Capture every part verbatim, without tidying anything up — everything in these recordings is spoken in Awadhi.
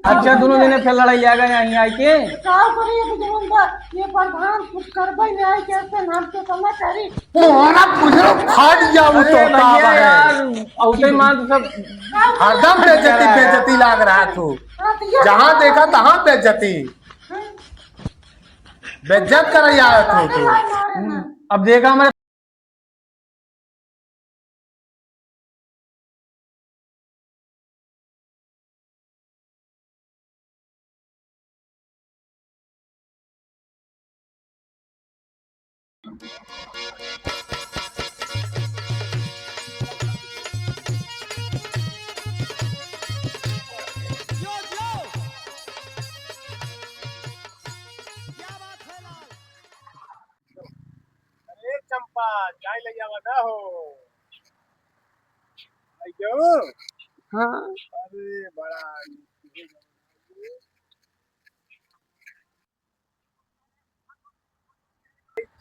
अच्छा, दोनों जने फिर लड़ाई आ गए यहीं आई के। का करी, ये जवन बा, ये प्रधान कुछ करबे नहीं आई, कैसे नाम के समझ करी। मोहरा पुजरो फाट जाऊ अरे तो का भैया बा है? यार, औते मान तो सब हरदम बेइज्जती, बेइज्जती लाग रहा तू। हाँ, तो ये जहाँ देखा तहाँ बेइज्जती। हाँ। बेइज्जत करे आया तू, तू। अब देखा हमारे अरे चंपा, चाय ले आवा ना हो। आई क्यों? हाँ। अरे बड़ा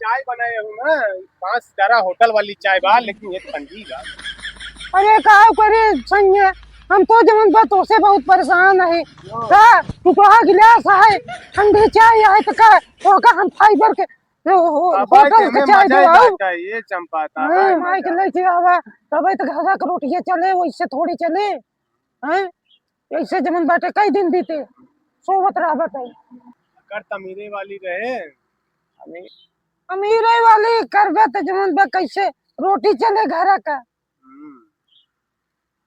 चाय बनाए हूँ ना, पाँच सितारा होटल वाली चाय बा, लेकिन ये ठंडी बा। अरे का करे सैया, हम तो जवन बा तोसे बहुत परेशान है। का टुकड़ा गिलास है, ठंडी चाय है तो का, तो का हम फाइबर के, ओ, ओ, अब आई होटल के के में चाय मजा ही देवाऊ। बात है, ये चंपा था, हाँ, भाई माई के मजा। लेके आवा, तबे तो घर का रोटियां चले, वैसे थोड़ी चले। हैं? ऐसे जमन बाटे कई दिन बीते, सोवत रहबत है। अगर तमीरे वाली रहे। अमीर, अमीरे वाली करबे त जमन बा कैसे रोटी चले घर का। हम्म।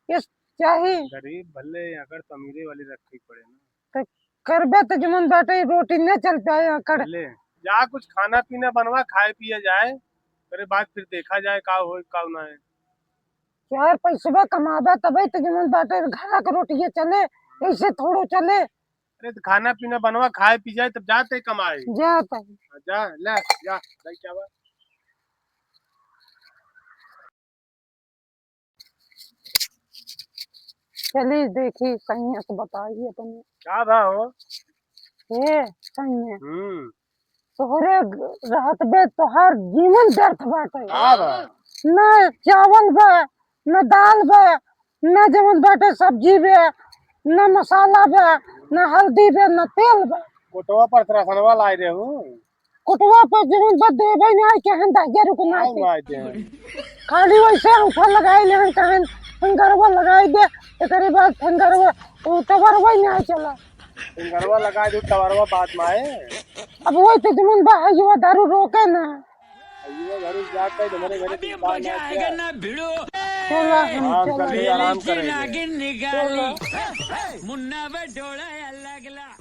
ये चाही। गरीब भले अगर तमीरे वाली रखे पड़े ना। त करबे त जमन बाटे रोटी न चल पाए अकड़। भले। जा कुछ खाना पीना बनवा, खाए पिए जाए, ओकरे बाद फिर देखा जाए का होई का ना है। चार पैसवा कमाबे तबे त जमन बाटे घर के रोटिये चले, ऐसे थोड़ो चले। अरे त खाना पीना बनवा, खाए पी जाए तब जाते कमाए। जाते। हाँ, जा ले, जा, जा क्या बा? चली देखी सैया से बताई अपने। का बा हो? ए सैया। हम्म। तोहरे ग-, रहत बे तोहार जीवन व्यर्थ बाटे। का बा? न चावल बा, न दाल बा, न जवन बाटे सब्जी बा, न मसाला बा, न हल्दी बा, न तेल बा। कोटवा पर से रासनवा लाए रहू। कोटवा पर जवन बा देबे ना, के हम दहिया रुक ना आई के। माय दे। खाली वैसे अंगूठा लगाई लेहन, कहन फिंगरवा लगाई दे, एकरे बाद फिंगरवा, उ टवरवा ही ना चला। फिंगरवा लगाई दे, टवरवा बाद में आए। अब वही तो जमन बा, है युवा दारू रोके ना। युवा दारू जाके तुम्हारे घरे अभी दुकान मजा है आएगा क्या? ना भिड़ो। चला, हम हाँ, चला। चल, आराम करेंगे। नागिन निकाली। चला। मुन्ना बटोड़ा अलगला।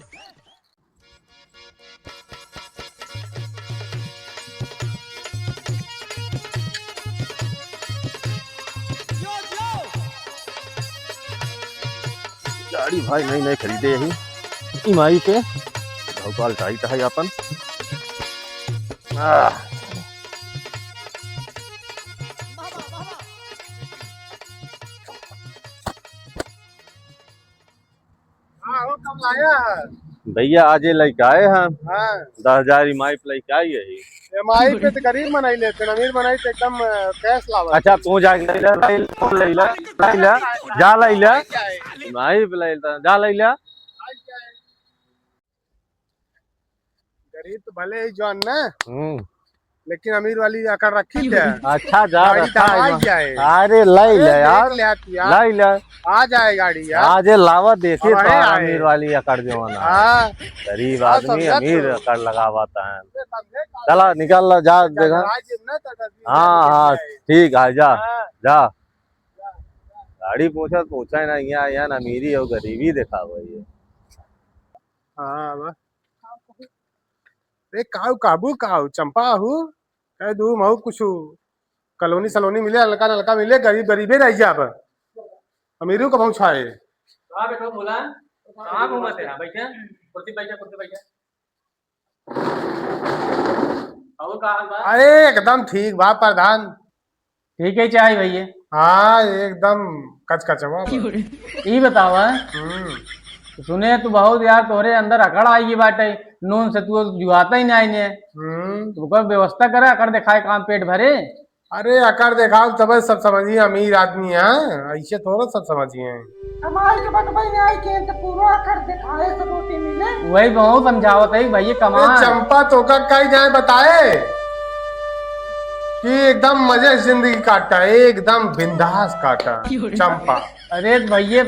गाड़ी भाई नई नई खरीदे ही, ईएमआई पे, भौकाल टाइट है अपन। आह। हाँ, हो, कब लाया है? भैया, आज ये लइका आए हैं। हाँ। दस हजार ईएमआई पे लइका आई है। ईएमआई पे तो गरीब मनई लेते हैं, अमीर मनई तो एकदम, अ, कैश लावत अच्छा, है। तू जाके लइला, लइला, लइला, लइला, जा लइला। ईएमआई पे लइला, जा लइला। गरीब तो भले ही जौन ना, हम्म। लेकिन अमीर वाली अकड़ रखी थे। अच्छा, जा गाड़ी रखा है दबाई ना। जाए। अरे, लाई अरे, ले देख यार। ले तू यार। लाई ले। आ जाए गाड़ी यार। आज ये लावा देखी अब तो अरे आए। अमीर वाली अकड़ जो है ना। हाँ। गरीब हाँ, आदमी समझा अमीर तू। अकड़ लगावत है। अरे, समझे का चला, बात? निकल ला, जा, चल, देखा। आज ना तो डर हाँ, हाँ, जाए। ठीक है, जा, हाँ। जा। गाड़ी पूछा, पूछा है ना, यहाँ, यहाँ ना अमीरी और गरीबी देखा हुआ है। हाँ, बा। ए, काऊ, काबू, काऊ, चंपा हू? कह दू, महू कुछ कॉलोनी सलोनी मिले, हल्का नलका मिले, गरीब गरीबे रह जाब। अमीरू को पहुँचाए। कहाँ बैठो बोला? कहाँ घूमत है? बैठे, कुर्सी बैठे, कुर्सी बैठे। और का हाल बा? अरे, एकदम ठीक बा, प्रधान। ठीक है, चाय भैया। हाँ, एकदम कचकचवा बा। ई बतावा, हम्म। सुने तू बहुत यार, तोहरे अंदर अकड़ आई बाटे, नून से तू जुआता ही नहीं ने। हम्म। तू ओकर व्यवस्था करा, अकड़ दिखाए काम पेट भरे। अरे अकड़ देखाओ तबे सब समझिए, अमीर आदमी है, ऐसे थोड़ा सब समझिए। कमाई के बटवाई में आई के तो पूरा अकड़ देखाए से रोटी मिले। वही बहुत समझावत है भैया, ए, कमाए। चंपा तोका कई जाए बताए कि एकदम मजे से जिंदगी काटा, एकदम बिंदास काटा। चंपा। अरे भैया,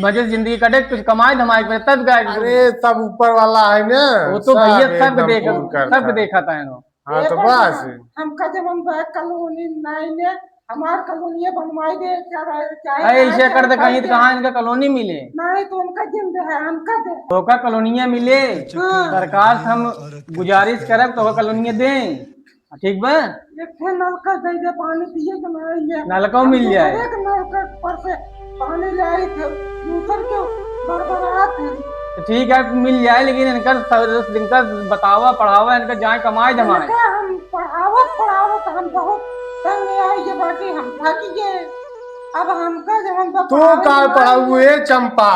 मजे से जिंदगी काटे, कुछ कमाए धमाए के तब का। अरे सब ऊपर वाला है ना, वो तो सब भैया सब एकदम देखा, पूर्ण करता सब है। देखा था इन्हों। हाँ, ए तो प्रधान, बस। हमका जवन बा कॉलोनी नाई ने, हमार कॉलोनिया बनवाई दे, चाहे, चाहे अरे, इसे कहाँ कर दे, कहाँ कहीं तो कहाँ इनका कॉलोनी मिले? नहीं तो उनका जिंद है, हमका दे। ओका कॉलोनिया मिले। हाँ। सरकार से हम गुजारिश करब तो ओका कॉलोनिया दें, ठीक बा? एक ठे नलका दे दे, पानी पिए के नाई ले। नलका हम मिल जाए। एक नलका पर से पानी ले आई थे, दूसर के बरबरात है। तो ठीक है, मिल जाए, लेकिन इनकर, इनकर बतावा, पढ़ावा, इनकर जाए कमाए धमाए। इनका हम पढ़ावत, पढ़ावत हम बहुत तंग आई, ये बाकी हम थक गए। अब हमका जवन बा तू पढ़ावे का के पढ़ाऊ, ए चंपा?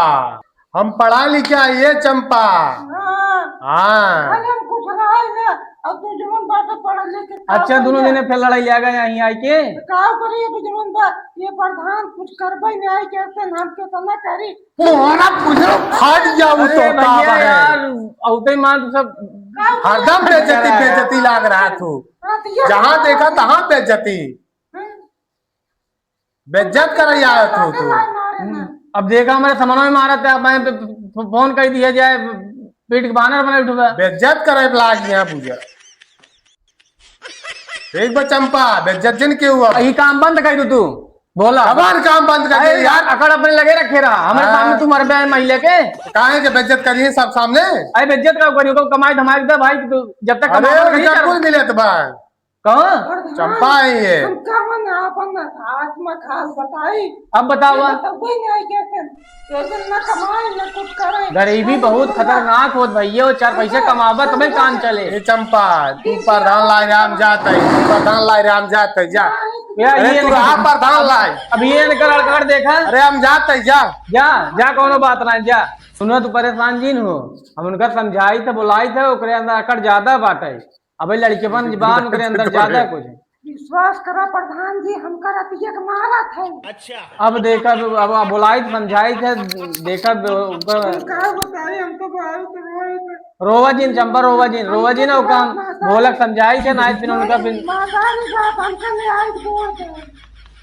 हम पढ़ा लिखा, ए चंपा। हाँ। हाँ। अरे हम कुछ रहा ही ना, अब तू जवन बाटे पढ़ लिख के का अच्छा, दोनों करिए? जने फिर लड़ाई ले आ गए यहीं आई के। तो का करिए, अब जवन बा, ये प्रधान कुछ करबे नहीं आई, कहते हैं, हम कितना करी। मोहरा पुजरो फाट गया वो अरे तो का भैया बा है। यार, औते मान तू सब का हरदम बेइज्जती, करा है। बेइज्जती लाग रहा तू। हाँ, तो ये जहाँ देखा तहाँ बेइज्जती। हम्म। बेइज्जत करई आया तू, तू। हम्म। अब देखा हमरे समनवा में मारत है, अब मैं फ-, फ-, फोन कर दिया जाए, पीठ के बानर बने उठबा। बेइज्जत करे लाग यहाँ पूजा। एक बार चंपा, बेइज्जत जिन के हुआ? यही काम बंद कर दू तू, बोला। कबार काम बंद कर अरे दे यार। अकड़ अपने लगे रखे रहा, हमारे हाँ। सामने तू मरबे है महिला के। काहे के बेइज्जत करिए सब सामने? अरे बेइज्जत का करियो, कमाई धमाई दे भाई, तू जब तक अरे कमावा नहीं बेइज्जत कर कुल मिले तो भाई। कहाँ? प्रधान, चंपा है ये। हम कवन आपन आत्मा खास बताई? अब बतावा। ये बतावे नहीं कैसे, कैसे न कमाए, न कुछ करे। गरीबी बहुत खतरनाक होत भैया, वो चार पैसे कमावा तबे काम चले। ए चंपा, तू प्रधान लाई रे, हम जात है, तू प्रधान लाई रे, हम जात है, जा। या अरे ये तू इनका रहा प्रधान लाई। अब ये इनका लड़का देखा। अरे हम जात है, जा। जा, जा, कौनो बात ना, जा। सुनो, तू परेशान जिन हो, हम उनका समझाई थे, बुलाई थे, ओकरे अंदर अकड़ ज्यादा बाटे। अबे लड़केपन जबान ओकरे अंदर ज्यादा कुछ है। विश्वास करा प्रधान जी, हमका रतिया के मारत है। अच्छा। अब देखा, अब, अब बोलाई तो समझाई थे, देखा, ओकर हम का बताई, हम तो बहुत रोए थे। रोवा जिन चंपा, रोवा जिन, रोवा जिन, ओका हम भोलक समझाई थे, नाई फिर उनका फिर मादारी बाप हमका ले आई बोल दे।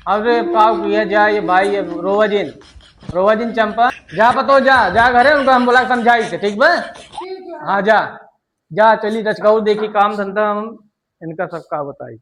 अरे पाव किया जाए ये भाई, ये रोवा जिन, रोवा जिन चंपा, जा पतो जा, जा घरे, उनका हम बोला समझाई थे, ठीक बा? ठीक है। हाँ जा। जा, चली रचकाऊ, देखी काम धंधा हम इनका सबका बताई।